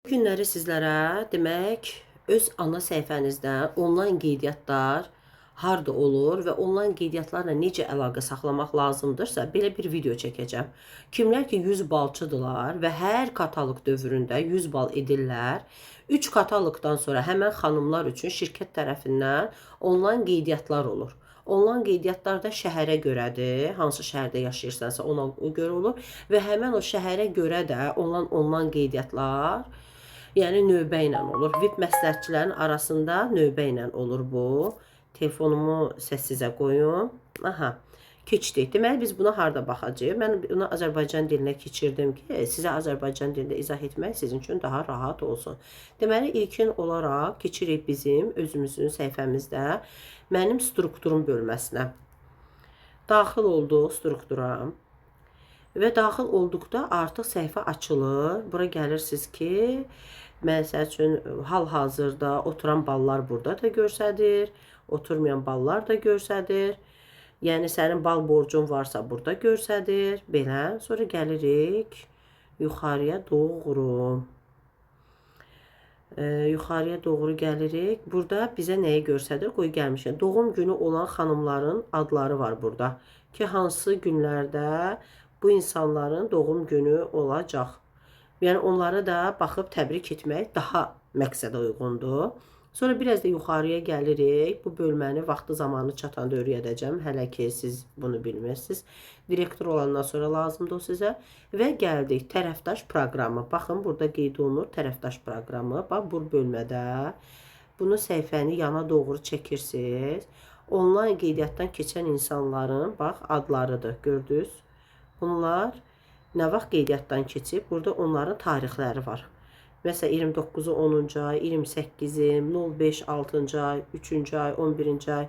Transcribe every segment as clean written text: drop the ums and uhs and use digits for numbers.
Günləri sizlərə demək, öz ana səhifənizdən onlayn qeydiyyatlar harda olur və onlayn qeydiyyatlarla necə əlaqə saxlamaq lazımdırsa, belə bir video çəkəcəm. Kimlər ki 100 balçıdırlar və hər kataloq dövründə 100 bal edirlər, 3 kataloqdan sonra həmən xanımlar üçün şirkət tərəfindən onlayn qeydiyyatlar olur. Onlayn qeydiyyatlar da şəhərə görədir. Hansı şəhərdə yaşayırsansa ona görə olur və həmən o şəhərə görə də olan onlayn qeydiyyatlar, yəni növbə ilə olur. VIP məsləhətçilərin arasında növbə ilə olur bu. Telefonumu səssizə qoyum. Aha. Keçdik. Deməli biz buna harda baxacağıq? Mən bunu Azərbaycan dilinə keçirdim ki, sizə Azərbaycan dilində izah etmək sizin üçün daha rahat olsun. Deməli ilkin olaraq keçirik bizim özümüzün səhifəmizdə mənim strukturum bölməsinə. Daxil olduq struktura. Və daxil olduqda artıq səhifə açılır. Bura gəlirsiniz ki, məsəl üçün hal-hazırda oturan ballar burada da göstərir, oturmayan ballar da göstərir. Yəni sənin bal borcun varsa burada göstərir. Belə. Sonra gəlirik yuxarıya doğru. Yuxarıya doğru gəlirik. Burada bizə nəyi göstərir? Qoy gəlmişəm. Doğum günü olan xanımların adları var burada. Ki hansı günlərdə bu insanların doğum günü olacaq. Yəni onlara da baxıb təbrik etmək daha məqsədə uyğundur. Sonra biraz da yuxarıya gəlirik. Bu bölməni vaxtı zamanı çatanda öyrədəcəm. Hələ ki siz bunu bilmirsiniz. Direktor olandan sonra lazımdır o sizə. Və gəldik tərəfdaş proqramı. Baxın burada qeyd olunur tərəfdaş proqramı. Bax bu bölmədə bunu səhifəni yana doğru çəkirsiniz. Onlayn qeydiyyatdan keçən insanların bax adlarıdır. Gördünüz? Bunlar nə vaxt qeydiyyatdan keçib? Burada onların tarixləri var. Məsələn 29-u 10-cu ay, 28-i, 05 6-cı ay, 3-cü ay, 11-ci ay.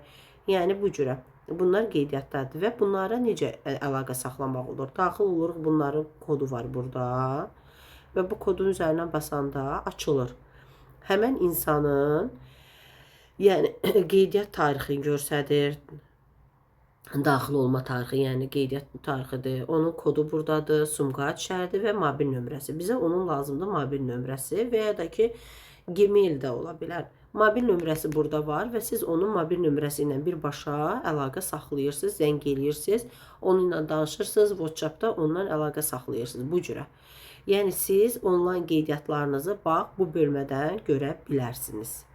Yəni bu cürə. Bunlar qeydiyyatdadır və bunlara necə əlaqə saxlamaq olur? Daxil oluruq, bunların kodu var burada və bu kodun üzərinə basanda açılır. Həmən insanın, yəni qeydiyyat tarixini göstərir. Daxil olma tarixi, yəni qeydiyyat tarixidir. Onun kodu buradadır, Sumqayıt şəhəridir və mobil nömrəsi. Bizə onun lazımdır mobil nömrəsi və ya da ki Gmail də ola bilər. Mobil nömrəsi burada var və siz onun mobil nömrəsi ilə birbaşa əlaqə saxlayırsınız, zəng eləyirsiniz, onunla danışırsınız, WhatsApp-da ondan əlaqə saxlayırsınız bu cürə. Yəni siz onlayn qeydiyyatlarınızı bax bu bölmədən görə bilərsiniz.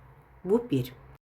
Bu bir.